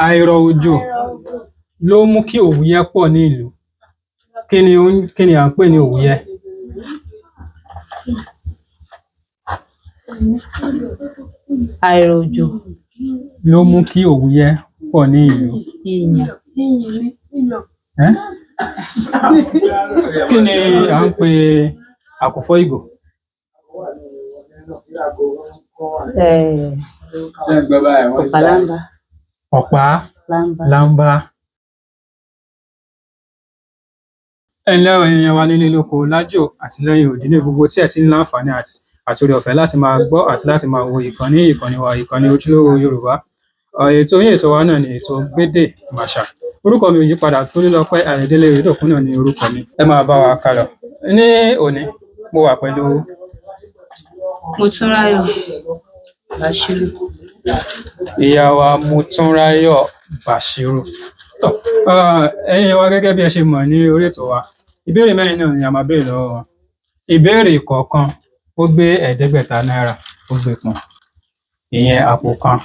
Àìrọ̀ òjò ló mú kí òwúyẹ́ pọ̀ ní ìlú. Kí ni à ń pè ní òwúyẹ́? Àìrọ̀ òjò. Ló mú kí òwúyẹ́ pọ̀ ní ìlú. Ìyàn. Ẹ́? Kí ni à ń pè àkùfọ́ ìgò? Ọ̀pá lámbá. Ọ̀pá lámbá. Lámbá. Ẹ ǹlẹ́ o, ẹ̀yin èèyàn wa nílé lóko lájò àti lẹ́yìn odi ní gbogbo tí ẹ ti ń láǹfààní àti oore ọ̀fẹ́ láti máa gbọ́ àti láti máa wo ìkànnì wa, ìkànnì Ojúlówó Yorùbá. Ètò yín ètò wa náà ni ètò Gbédè Màṣà. Orúkọ mi ò yí padà, Tolúlọpẹ́ Ayọ̀délé Oyèdòkun náà ni orúkọ mi. Ẹ máa bá wa kálọ. Ní òní, mo wà pẹ̀lú Motúnráyọ̀ Bàṣírù. Ìyá wa Motúnráyọ̀ Bàṣírù. Tọ́, ẹ̀yin wa, gẹ́gẹ́ bí ẹ ṣe mọ̀ ní orí ètò wa, ìbéèrè mẹ́rin náà ni a máa béèrè lọ́wọ́ wọn. Ìbéèrè kọ̀ọ̀kan ó gbé 500 náírà, ó gbé pọ̀n. Ìyẹn àpò kan,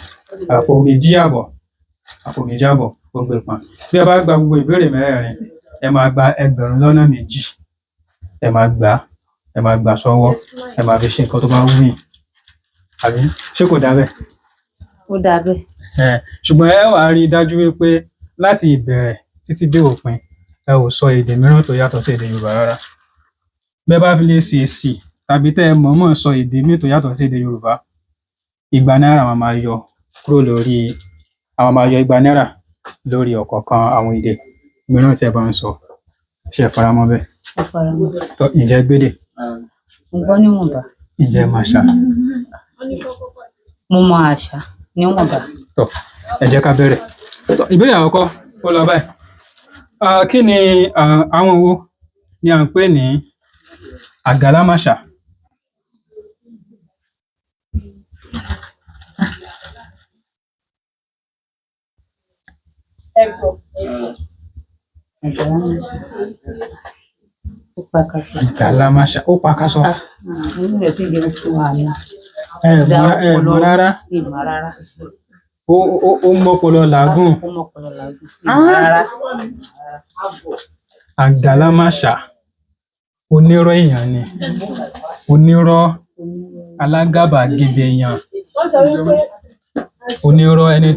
àpò méjì àbọ̀, àpò méjì àbọ̀ ó gbé pọ̀n. Bí ẹ bá gba gbogbo ìbéèrè mẹ́rẹ̀ẹ̀rin, ẹ máa gba 2,000. Ẹ máa gbà á, ẹ máa gbà sọ́wọ́, ẹ máa fi ṣe nǹkan tó bá wù yín. Àbí ṣé kò dáa bẹ́ẹ̀? Ó dáa bẹ́ẹ̀. Ṣùgbọ́n ẹ wàá rí i dájú wípé láti ìbẹ̀rẹ̀ títí dé òpin, ẹ ò sọ èdè mìíràn tó yàtọ̀ sí èdè Yorùbá rárá. Bẹ́ bá fi lè ṣèèṣì tàbí tẹ́ ẹ mọ̀ọ́mọ̀ sọ èdè míì tó yàtọ̀ sí èdè Yorùbá, 200 náírà máa máa yọ kúrò lórí, a máa máa yọ 200 náírà lórí ọ̀kọ̀ọ̀kan àwọn èdè mìíràn tí ẹ bá ń sọ. Ṣé ẹ faramọ́ bẹ́ẹ̀? Mo faramọ́. Tọ́, ǹjẹ́ ẹ gbédè? Mo gbọ́ níwọ̀nba. Ǹjẹ́ ẹ màṣà? Mo mọ àṣà níwọ̀nba. Tọ́, ẹ jẹ́ ká bẹ̀rẹ̀. Tọ́, ìbéèrè àkọ́kọ́ ó lọ báyìí. Kí ni àwọn wo ni à ń pè ní àgálámàṣà? Àgálámàṣà. Ó pakasọ. Àgálámàṣà ó pakasọ. Ah, inú rẹ̀ sì jẹ́ fún wa ní. Ẹ mọ̀, ẹ mọ̀ rárá. Ìmọ̀ rárá. Ó mọ́pọlọ làágùn. Ó mọ́pọlọ làágùn. Ìmọ̀ rárá. Àgálámàṣà onírọ́ èèyàn ni. Onírọ́, alágàbàgebè èèyàn. Onírọ́, ẹni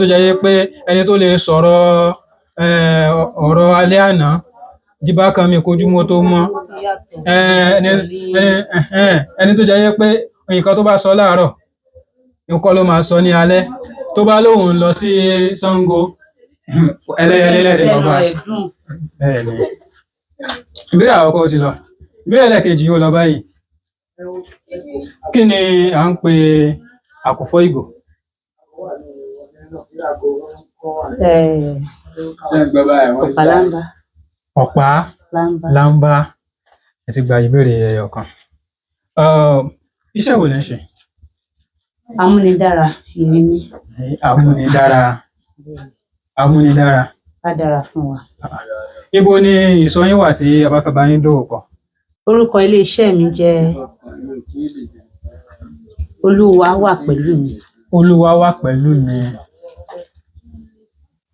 tó jẹ́ wípé ẹni tó lè sọ̀rọ̀ ọ̀rọ̀ alẹ́ àná díbá kan mi kójúmọ́ tó mọ́. Ẹni tó jẹ́ wípé nǹkan tó bá sọ láàárọ̀ nǹkan ló máa sọ ní alẹ́. Tó bá lóun ń lọ sí Ṣàngó, Ẹlẹ́yẹlé lẹ́sìn lọ́ba. Bẹ́ẹ̀ ni. Ìbéèrè àkọ́kọ́ ti lọ. Ìbéèrè ẹlẹ́ẹ̀kejì ó lọ báyìí. Kí ni à ń pè àkùfọ́ ìgò? Ọ̀pá lámbá. Ọ̀pá lámbá. Lámbá. Ẹ ti gba ìbéèrè ẹyọ kan. Iṣẹ́ wo lẹ ń ṣe? Amúnidára ni mí. Amúnidára. Amúnidára. Á dára fún wa. Ibo ni ìsọ̀ yín wà tí a bá fẹ́ bá yín dòwò pọ̀? Orúkọ ilé-iṣẹ́ mi jẹ́ Olúwa wà pẹ̀lú mi. Olúwa wà pẹ̀lú mi.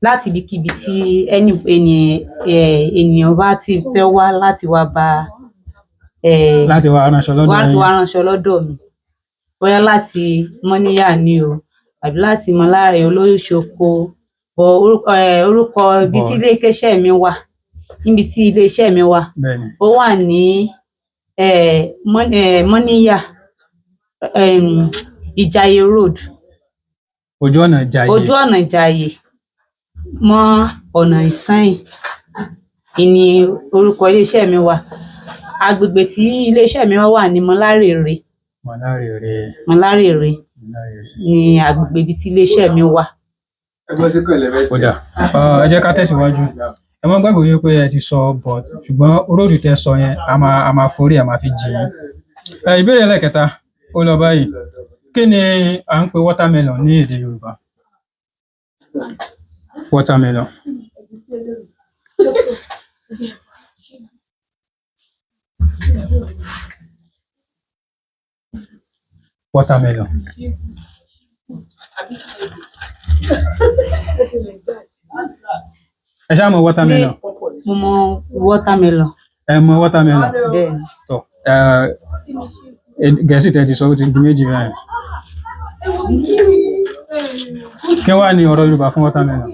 Láti ibikíbi tí ènìyàn bá ti fẹ́ wá láti wá bá Láti wá ránṣọ lọ́dọ̀ wá láti yín. Wá ránṣọ lọ́dọ̀ mi. Bóyá láti Mọ́níyà ni o àbí láti Mọ́láre Olóṣoko. Bọ̀ orúkọ ibi tí ilé-iṣẹ́ mi wà, níbi tí ilé-iṣẹ́ mi wà, Bẹ́ẹ̀ni. ó wà ní Mọ́níyà, Ìjàyè Road. Ojú ọ̀nà Ìjàyè. Ojú ọ̀nà Ìjàyè mọ́ ọ̀nà Ìsẹ́yìn ni orúkọ ilé-iṣẹ́ mi wà. Agbègbè tí ilé-iṣẹ́ mi wà ní Mọ́lárèrè. Mọ́lárèrè. Mọ́lárèrè Mọ́lárèrè. ní agbègbè ibi tí ilé-iṣẹ́ mi wà. Ó dáa. Ẹ jẹ́ ká tẹ̀síwájú. Ẹ má gbàgbé wípé ẹ ti sọ but, ṣùgbọ́n road tẹ sọ yẹn, a máa forí a máa fi jì yín. Ìbéèrè ẹlẹ́ẹ̀kẹta ó lọ báyìí. Kí ni à ń pè watermelon ní èdè Yorùbá? Watermelon. Watermelon. Ẹ ṣáà mọ watermelon. Mo mọ watermelon. Ẹ mọ watermelon. Bẹ́ẹ̀ ni. Tọ, ẹ Gẹ̀ẹ́sì tẹ́ ti sọ ó ti di méjì báyìí. Kí wàá ní ọ̀rọ̀ Yorùbá fún watermelon?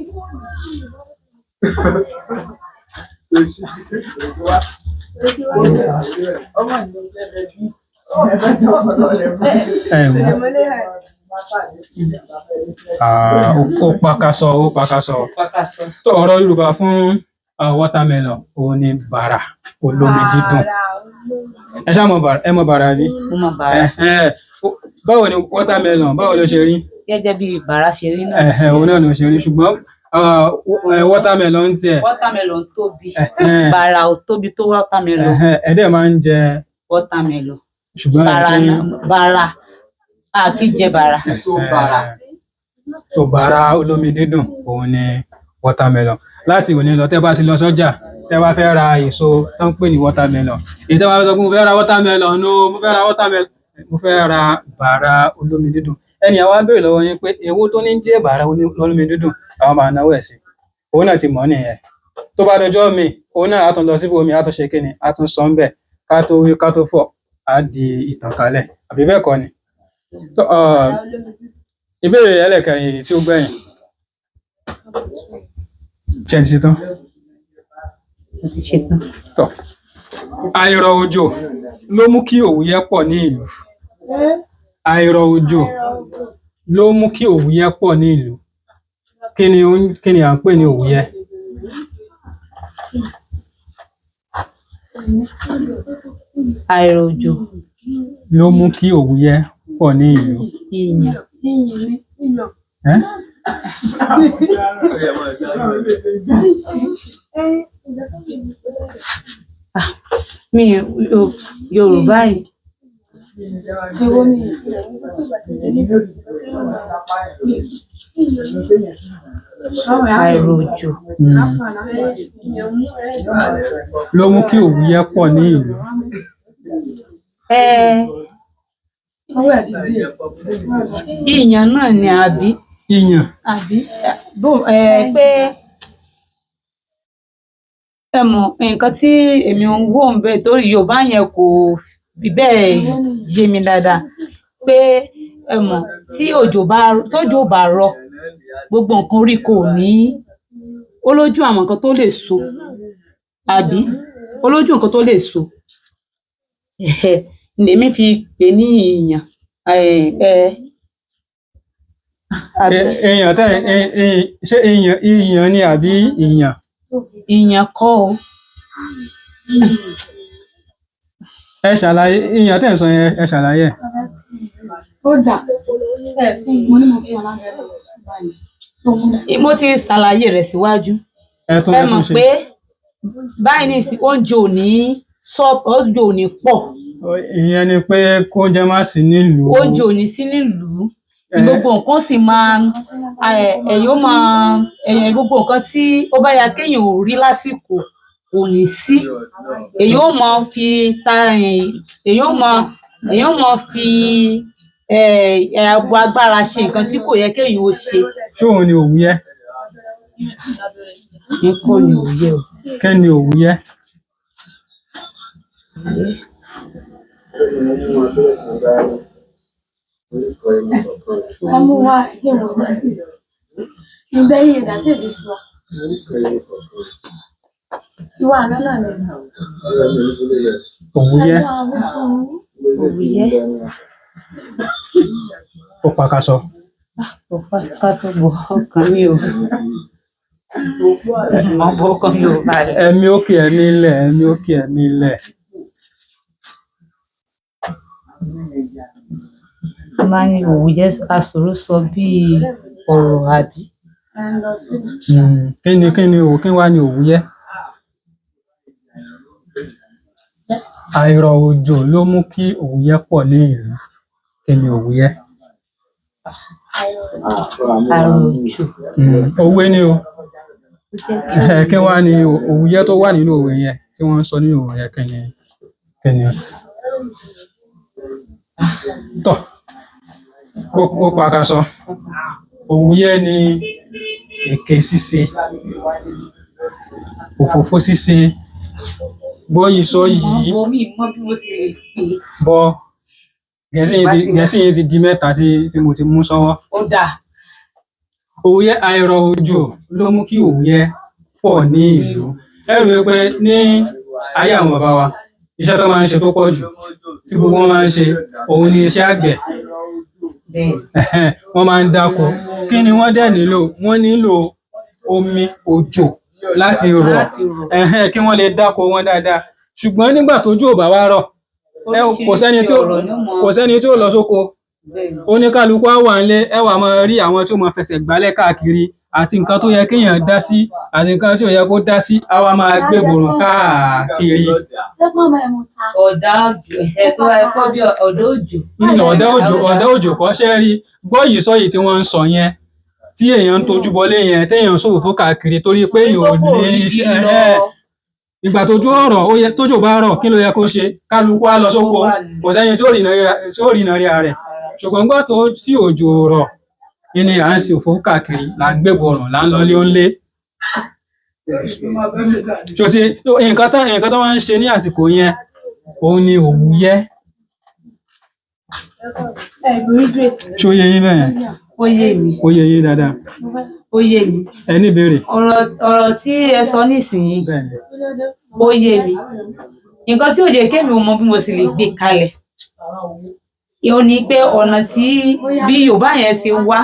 Ẹ mọ̀. Ah, ó pakasọ, ó pakasọ. Tó, ọ̀rọ̀ Yorùbá fún watermelon òun ni bàrà olómi dídùn. Ẹ ṣáà mọ bàrà, ẹ mọ bàrà bí? Mo mọ bàrà. Ẹ̀hẹ́n. Báwo ni watermelon, báwo ló ṣe rí? Gẹ́gẹ́ bí bàrà ṣe rí náà. Ẹ̀hẹ́n, òun náà ló ṣe rí, ṣùgbọ́n watermelon ń tiẹ̀. Watermelon tóbi. Ẹ̀hẹ́n. Bàrà ò tóbi tó watermelon. Ẹ̀hẹ́n, ẹ dẹ̀ máa ń jẹ Watermelon. ṣùgbọ́n ẹ Bàrà kí náà, bàrà a kì í jẹ bàrà. Tó, bàrà olómi dídùn òun ni watermelon. Láti òní lọ, tẹ́ bá ti lọ sọ́jà, tẹ́ bá fẹ́ ra èso tó ń pè ní watermelon, èyí tẹ́ bá fẹ́ sọ pé mo fẹ́ ra watermelon no, mo fẹ́ ra watermelon, mo fẹ́ ra bàrà olómi dídùn, ẹni àwa béèrè lọ́wọ́ yín pé èwo tó ní jẹ́ bàrà olómi dídùn, àwọn máa náwó ẹ̀ sí, òun náà ti mọ̀ ọ́ nìyẹn. Tó bá dọjọ́ mi, òun náà á tún lọ síbòmí, á tún ṣe kíni, á tún sọ ń bẹ̀, ká tó wí ká tó fọ̀, á di ìtànkálẹ̀, àbí bẹ́ẹ̀ kọ́ ni? Tó, ìbéèrè ẹlẹ́kẹrin èyí tí ó gbẹ̀yìn. Ṣé ẹ ti ṣe tán? Mo ti ṣe tán. Tọ́. Àìrọ̀ òjò ló mú kí òwúyẹ́ pọ̀ ní ìlú. Àìrọ̀ òjò ló mú kí òwúyẹ́ pọ̀ ní ìlú. Kí ni à ń pè ní òwúyẹ́? Àìrọ̀ òjò. Ló mú kí òwúyẹ́ pọ̀ ní ìlú. Ìyàn. Ẹ́? Mi Yorùbá yìí. Àìrọ̀ òjò. Ló mú kí òwúyẹ́ pọ̀ ní ìlú. Ìyàn náà ni àbí? Ìyàn. Àbí bó pé ẹ mọ̀ nǹkan tí èmi ń wò ń bẹ̀ torí Yorùbá yẹn kò fi bẹ́ẹ̀ yé mi dáadáa, pé ẹ mọ̀ tí òjò bá, tójò bá rọ̀, gbogbo nǹkan orí kò ní, ó lójú àwọn nǹkan tó lè so, àbí ó lójú nǹkan tó lè so. Lèmi fi pè ní ìyàn. Àbí? Èèyàn tẹ́ ṣé ìyàn, ìyàn ni àbí ìyàn? Ìyàn kọ́ o. Ẹ ṣàlàyé ìyàn tẹ́ ń sọ yẹn, ẹ ṣàlàyé ẹ̀. Mo ti ṣàlàyé rẹ̀ síwájú. Ẹ tún Ẹ ẹ tún mọ̀ ṣe. pé báyìí nísìnyí oúnjẹ ò ní sọ, oúnjẹ ò ní pọ̀. Ìyẹn ni pé kóúnjẹ má sí nílùú. Oúnjẹ ò ní sí nílùú. Gbogbo nǹkan sì máa ẹ̀yìn ó máa ẹ̀yìn gbogbo nǹkan tí ó bá yá kéèyàn ò rí lásìkò kò ní sí. Èyàn ó máa fi ta èyàn ó máa fi agbo agbára ṣe nǹkan tí kò yẹ kéèyàn ó ṣe. Ṣé òun ni òwúyẹ́? Ní kọ́ ni òwúyẹ́ o. Kí ni òwúyẹ́? Òwúyẹ́. Òwúyẹ́. Ó pakasọ. Ó pakasọ bọ̀ ọkàn mi ò. Mọ̀ bọ́ ọkàn mi ò balẹ̀. Ẹ̀mí òkè ẹ̀mí ilẹ̀, ẹ̀mí òkè ẹ̀mí ilẹ̀. A máa ní òwúyẹ́ aṣòro sọ bí ọ̀rọ̀ àbí. Kí wá ní òwúyẹ́? Àìrọ̀ òjò ló mú kí òwúyẹ́ pọ̀ ní ìlú. Kí ni òwúyẹ́? Àìrọ̀ òjò. Òwe ni o. Kí wá ní òwúyẹ́ tó wà nínú òwe yẹn tí wọ́n ń sọ nínú òwe yẹn, kí ni? Tọ́, ó pakasọ. Òwúyẹ́ ni èké ṣíṣe, òfófó ṣíṣe, gbọ́ yìí sọ yìí. Mo mi mọ bí mo ṣe lè pè é. Bọ Gẹ̀ẹ́sì yìí ti di mẹ́ta tí mo ti mú sọ́wọ́. Ó dáa. Òwúyẹ́, àìrọ̀ òjò ló mú kí òwúyẹ́ pọ̀ ní ìlú. Ẹ rí i pé ní ayé àwọn bàbá wa, iṣẹ́ tó máa ń ṣe tó pọ̀ jù tí gbogbo wọn máa ń ṣe, òun ni iṣẹ́ àgbẹ̀. Bẹ́ẹ̀. Ẹ̀hẹ́n, wọ́n máa ń dáko. Kí ni wọ́n dẹ̀ nílò? Wọ́n nílò omi òjò láti rọ̀. Láti rọ̀. Ẹ̀hẹ́n, kí wọ́n lè dáko wọn dáadáa. Ṣùgbọ́n nígbà tójò ò bá wá rọ̀, kò sẹ́ni tí ó Oríṣiríṣi ọ̀rọ̀ ni ó mọ. kò sẹ́ni tí ó lọ sóko. Bẹ́ẹ̀ ni. Oníkálukú á wà nílé, ẹ wá máa rí àwọn tí ó máa fẹsẹ̀ gbálẹ̀ káàkiri, àti nǹkan tó yẹ kéèyàn dá sí àti nǹkan tí ò yẹ kó dá sí, á wá máa gbéborùn káàkiri. Ọ̀dà òjò, ẹ̀ tó wáyé kọ́ bí ọ̀dà òjò. Ọ̀dà òjò kọ́ ṣẹ́ rí gbọ́ yìí sọ yìí tí wọ́n ń sọ yẹn, tí èèyàn ń tojú bọlé yẹn, téèyàn ń ṣòfófó káàkiri torí pé èèyàn ò Kókó ní rí bí iṣẹ́. lọ. Ìgbà tójú ọ̀rọ̀ ó yẹ, tójò bá rọ̀, kí ló yẹ kó ṣe? Kálukú á lọ sóko, kò sẹ́ni tí ó rìnà rí ara rẹ̀. Ṣùgbọ́n nígbà tó tí òjò rọ̀ ni à ń ṣe òfófó káàkiri, là ń gbéborùn, là ń lọlé ó ń lé. Ṣó ti nǹkan tó wá ń ṣe ní àsìkò yẹn, òun ni òwúyẹ́. Ṣó yé yín bẹ́ẹ̀ yẹn? Ó yé mi. Ó yé yín dáadáa. Ó yé mi. Ẹ ní ìbéèrè? Ọ̀rọ̀ tí ẹ sọ nísìnyí, Bẹ́ẹ̀ ni. ó yé mi. Nǹkan tí ò jẹ́ kémi ò mọ bí mo sì lè gbé kalẹ̀, ó ní pé ọ̀nà tí bí Yorùbá yẹn ṣe wá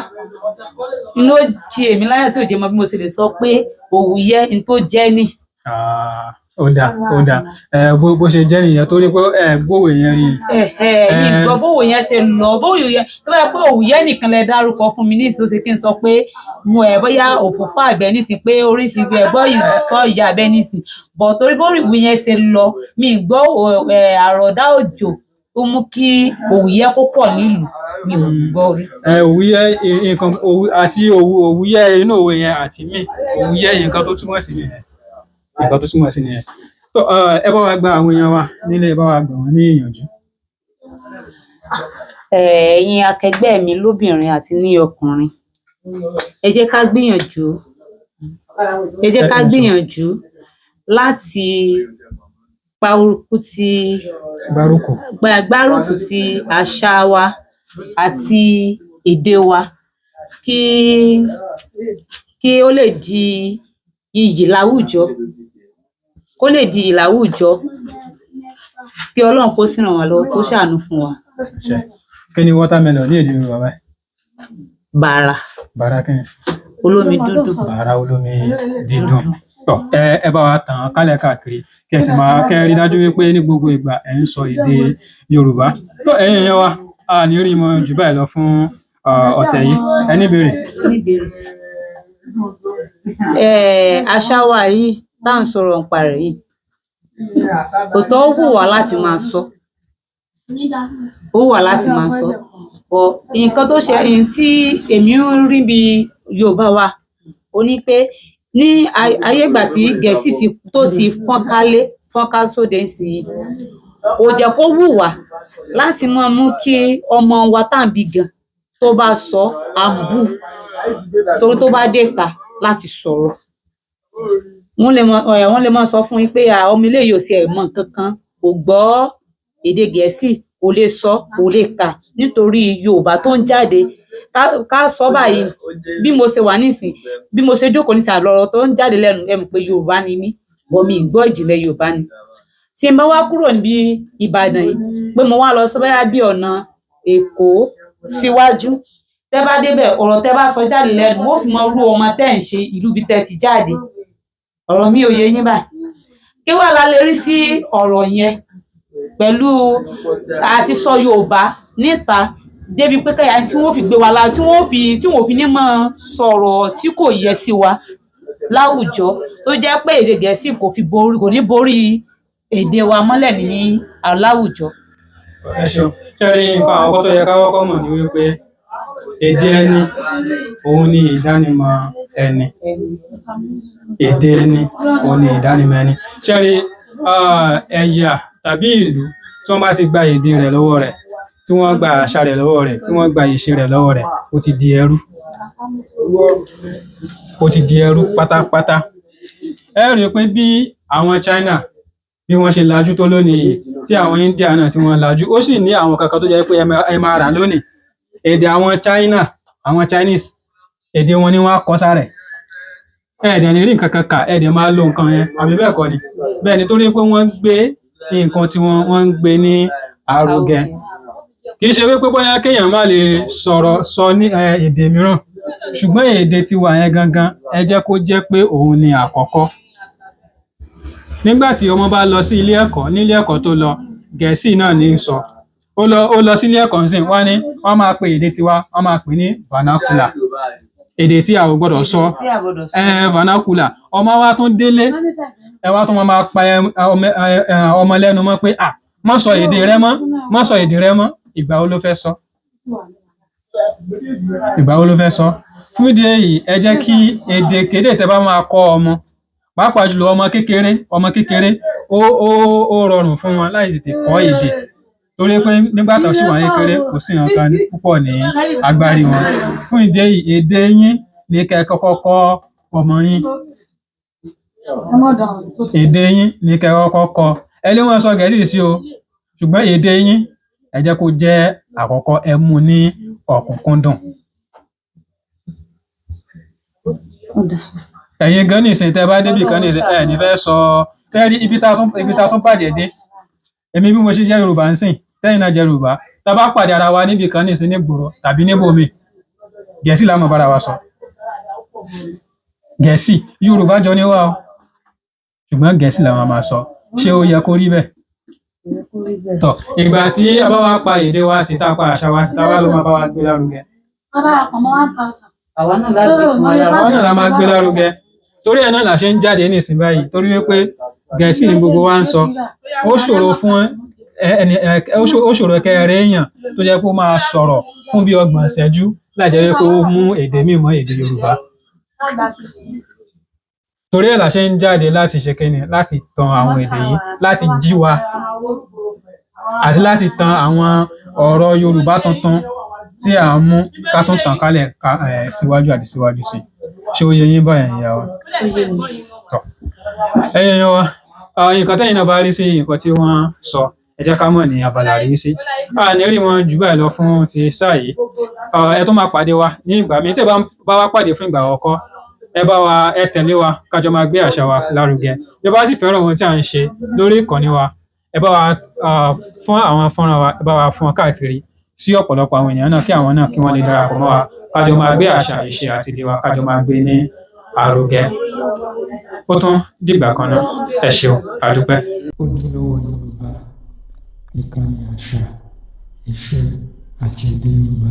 ló jí èmi láyà, tí ò jẹ́ mọ bí mo sì lè sọ pé òwúyẹ́ n tó jẹ́ nì. Ah, ó dáa, ó dáa. Ẹ bó ṣe jẹ́ nìyẹn, torí pé ẹ gbówó yẹn rí. Ní gbọ́ bówó yẹn ṣe lọ, bówó yẹn tó bá yẹ pé òwúyẹ́ nìkan lẹ dárúkọ fún mi nísìnyí, ó ṣe kí n sọ pé mo ẹ̀ bóyá òfófó àgbẹ̀ nísìnyí, pé oríṣi bí ẹ gbọ́ yìí sọ ìyá abẹ́ nísìnyí, bọ̀ torí bó ìwé yẹn ṣe lọ, mi gbọ́ àròdá òjò tó mú kí òwúyẹ́ kó pọ̀ nílùú, mi ò gbọ́ rí. Ẹ òwúyẹ́, nǹkan òwú àti òwú, òwúyẹ́ inú òwe yẹn àti mí òwúyẹ́, nǹkan tó túmọ̀ sí nìyẹn. Nǹkan tó túmọ̀ sí nìyẹn. Tó ẹ bá wa gba àwọn èèyàn wa nílé, ẹ bá wa gbà wọ́n ní ìyànjú. Ẹ̀yin akẹgbẹ́ mi lóbìnrin àti ní ọkùnrin, ẹ jẹ́ ká gbìyànjú, ẹ jẹ́ ká gbìyànjú láti pa orúkú ti Gbárùkù. Gbárùkù ti àṣà wa àti èdè wa, kí ó lè di iyì láwùjọ, kó lè di iyì láwùjọ. Kí Ọlọ́run kó sì ràn wá lọ́wọ́, kó ṣàánú fún wa. Ṣe kí ni watermelon ní èdè Yorùbá báyìí? Bàrà. Bàrà kí ni? Olómi dúdú. Bàrà olómi dídùn. Tọ, ẹ bá wa tàn án kálẹ̀ káàkiri, kí ẹ sì máa kẹ́ ẹ rí dájú wípé ní gbogbo ìgbà ẹ ń sọ èdè Yorùbá. Tó ẹ̀yin èèyàn wa, a ní rí mọ jù báyìí lọ fún ọ̀tẹ̀ yìí. Ẹ ní ìbéèrè? Àṣà wa yìí tá à ń sọ̀rọ̀ nípa rẹ̀ yìí, òótọ́, ó wù wá láti máa sọ, ó wù wá láti máa sọ, but nǹkan tó ṣe ẹni tí èmi ń rí bí Yorùbá wa ó ní pé ní ayé ìgbà tí Gẹ̀ẹ́sì ti tó ti fọ́n kálé fọ́n ká sóde nísìnyí, kò jẹ́ kó wù wá láti máa mú kí ọmọ wa tá à ń bí gan tó bá sọ à ń bù, torí tó bá dé ìta láti sọ̀rọ̀, wọ́n lè mọ sọ fún yín pé ọmọ eléyìí ò tiẹ̀ mọ nǹkan kan, kò gbọ́ èdè Gẹ̀ẹ́sì, kò lè sọ, kò lè kà, nítorí Yorùbá tó ń jáde. Ká sọ báyìí, bí mo ṣe wà nísìn, bí mo ṣe jókòó nísìn, àlọ́rọ̀ tó ń jáde lẹ́nu, ẹ mọ̀ pé Yorùbá ni mí, but mi ì gbọ́ ìjìnlẹ̀ Yorùbá ni. Tí n bá wá kúrò níbi Ìbàdàn yìí, pé mo wá lọ sí bóyá bí ọ̀nà Èkó síwájú, tẹ́ bá débẹ̀, ọ̀rọ̀ tẹ́ bá sọ jáde lẹ́nu, wọ́n ó fi mọ irú ọmọ tẹ́ ẹ̀ ń ṣe, ìlú ibi tẹ́ ti jáde. Ọ̀rọ̀ mi ò yé yín báyìí? Kí wá la lè rí sí ọ̀rọ̀ yẹn pẹ̀lú àti sọ Yorùbá níta débi pé kẹ́yà tí wọ́n fi gbé wa la, tí wọ́n fi ní máa sọ̀rọ̀ tí kò yẹ sí wa láwùjọ, tó jẹ́ pé èdè Gẹ̀ẹ́sì kò fi borí, kò ní borí èdè wa mọ́lẹ̀ ní láwùjọ. Ẹ ṣeun. Ṣé rí nǹkan àkọ́kọ́ tó yẹ ká kọ́kọ́ mọ̀ ni wípé èdè ẹni òun ni ìdánimọ̀ ẹni. Èdè ẹni òun ni ìdánimọ̀ ẹni. Ṣé rí ẹ̀yà tàbí ìlú tí wọ́n bá ti gba èdè rẹ̀ lọ́wọ́ rẹ̀, tí wọ́n gba àṣà rẹ̀ lọ́wọ́ rẹ̀, tí wọ́n gba ìṣe rẹ̀ lọ́wọ́ rẹ̀, ó ti di ẹrú. Ó ti di ẹrú pátápátá. Ẹ rí i pé bí àwọn China bí wọ́n ṣe lajú tó lónìí yìí, tí àwọn India náà tí wọ́n lajú, ó sì ní àwọn kankan tó jẹ́ pé ẹ máa rà lónìí. Èdè àwọn China, àwọn Chinese, èdè wọn ni wọ́n á kọ sára ẹ̀. Ẹ dẹ̀ ní rí nǹkan kan kà, ẹ dẹ̀ máa lo nǹkan yẹn, àbí bẹ́ẹ̀ kọ́ ni? Bẹ́ẹ̀ ni, torí pé wọ́n ń gbé nǹkan tí wọ́n ń gbé ní arugẹ. Kì í ṣe wípé bóyá kéèyàn má lè sọ̀rọ̀ sọ ní èdè mìíràn, ṣùgbọ́n èdè tiwa yẹn gangan, ẹ jẹ́ kó jẹ́ pé òun ni àkọ́kọ́. Nígbà tí ọmọ bá lọ sí ilé ẹ̀kọ́, nílé ẹ̀kọ́ tó lọ, Gẹ̀ẹ́sì náà ní í sọ. Ó lọ sí ilé ẹ̀kọ́ ńsìn, wọ́n ní wọ́n máa pe èdè tiwa, wọ́n máa pè ní vernacular, èdè tí a ò gbọ́dọ̀ sọ. Tí a gbọ́dọ̀ sọ. Vernacular. Ọmọ wa tún délé, ẹ wá tún máa pa ọmọ lẹ́nu mọ́ pé à má sọ èdè rẹ mọ́, má sọ èdè rẹ mọ́. Ìgbà wo ló fẹ́ sọ? Ìgbà wo ló fẹ́ sọ? Fún ìdí èyí, ẹ jẹ́ kí èdè kédè tẹ́ bá máa kọ́ ọmọ, pàápàá jùlọ ọmọ kékeré, ọmọ kékeré, ó rọrùn fún wọn láti tètè kọ́ èdè, torí pé nígbà tó ṣì wà ní kékeré, kò sí nǹkan púpọ̀ ní agbárí wọn. Fún ìdí èyí, èdè yín ní kẹ́ ẹ kọ́kọ́ kọ́ ọmọ yín. Èdè yín ní kẹ́ ẹ kọ́kọ́ kọ́. Ẹ lè wọ́n sọ Gẹ̀ẹ́sì sí o, ṣùgbọ́n èdè yín, ẹ jẹ́ kó jẹ́ àkọ́kọ́, ẹ mú ní ọ̀kúnkúndùn. Ẹ̀yin gan nísìnyí, tẹ́ bá débì kan nísìnyí, ẹ ní fẹ́ sọ tẹ́rí ibi tá tún bàjẹ́ dé. Èmi bí mo ṣe jẹ́ Yorùbá ń sìn, tẹ́yìn náà jẹ́ Yorùbá, tá a bá pàdé ara wa níbì kan nísìnyí, nígboro tàbí níbòmíì, Gẹ̀ẹ́sì la máa bára wa sọ. Gẹ̀ẹ́sì. Yorùbá jọ ní wá o, ṣùgbọ́n Gẹ̀ẹ́sì la máa sọ. Ṣé ó yẹ kó rí bẹ́ẹ̀? Tọ́ ìgbà tí a bá wá pa èdè wa sí, tá a pa àṣà wa sí, tá a wá ló máa bá wa gbé lárugẹ? Àwa náà lágbè fún wa. Àwa náà la máa gbé lárugẹ. Torí ẹ̀ náà la ṣe ń jáde nísìn báyìí, torí wípé Gẹ̀ẹ́sì ni gbogbo wa ń sọ. Ó ṣòro fún ẹni ó ṣòro kẹ́ ẹ rí èèyàn tó jẹ́ pé ó máa sọ̀rọ̀ fún bí 30 ìṣẹ́jú láì jẹ́ wípé ó mú èdè míì mọ́ èdè Yorùbá. Torí ẹ̀ la ṣe ń jáde láti ṣe kíni, láti tan àwọn èdè yìí, láti jí wa àti láti tan àwọn ọ̀rọ̀ Yorùbá tuntun tí à ń mú ká tún tàn kálẹ̀ ká síwájú àti síwájú sí i. Ṣé ó yé yín báyẹn, ìyá wa? Tọ́ ẹ̀yin èèyàn wa, nǹkan tẹ́yin náà bá rí sí nǹkan tí wọ́n sọ, ẹ jẹ́ ká mọ̀ ní abala àríwísí. A ní rí wọn jù báyìí lọ fún ti sáà yìí. Ẹ tún máa pàdé wa ní ìgbà míì. Tí ẹ bá bá wa pàdé fún ìgbà àkọ́kọ́, ẹ bá wa, ẹ tẹ̀lé wa, ká jọ máa gbé àṣà wa lárugẹ. Bí ẹ bá sì fẹ́ràn ohun tí à ń ṣe lórí ìkànnì wa, ẹ bá wa fọ́n àwọn fọ́nrán wa, ẹ bá wa fọ́n káàkiri sí ọ̀pọ̀lọpọ̀ àwọn èèyàn náà, kí àwọn náà kí wọ́n lè darapọ̀ mọ́ wa, ká jọ máa gbé àṣà, ìṣe àti èdè wa, ká jọ máa gbé ní àrùgẹ. Ó tún dìgbà kan náà, ẹ ṣeun, a dúpẹ́. Ojúlówó Yorùbá, ìkànnì àṣà, ìṣe àti èdè Yorùbá.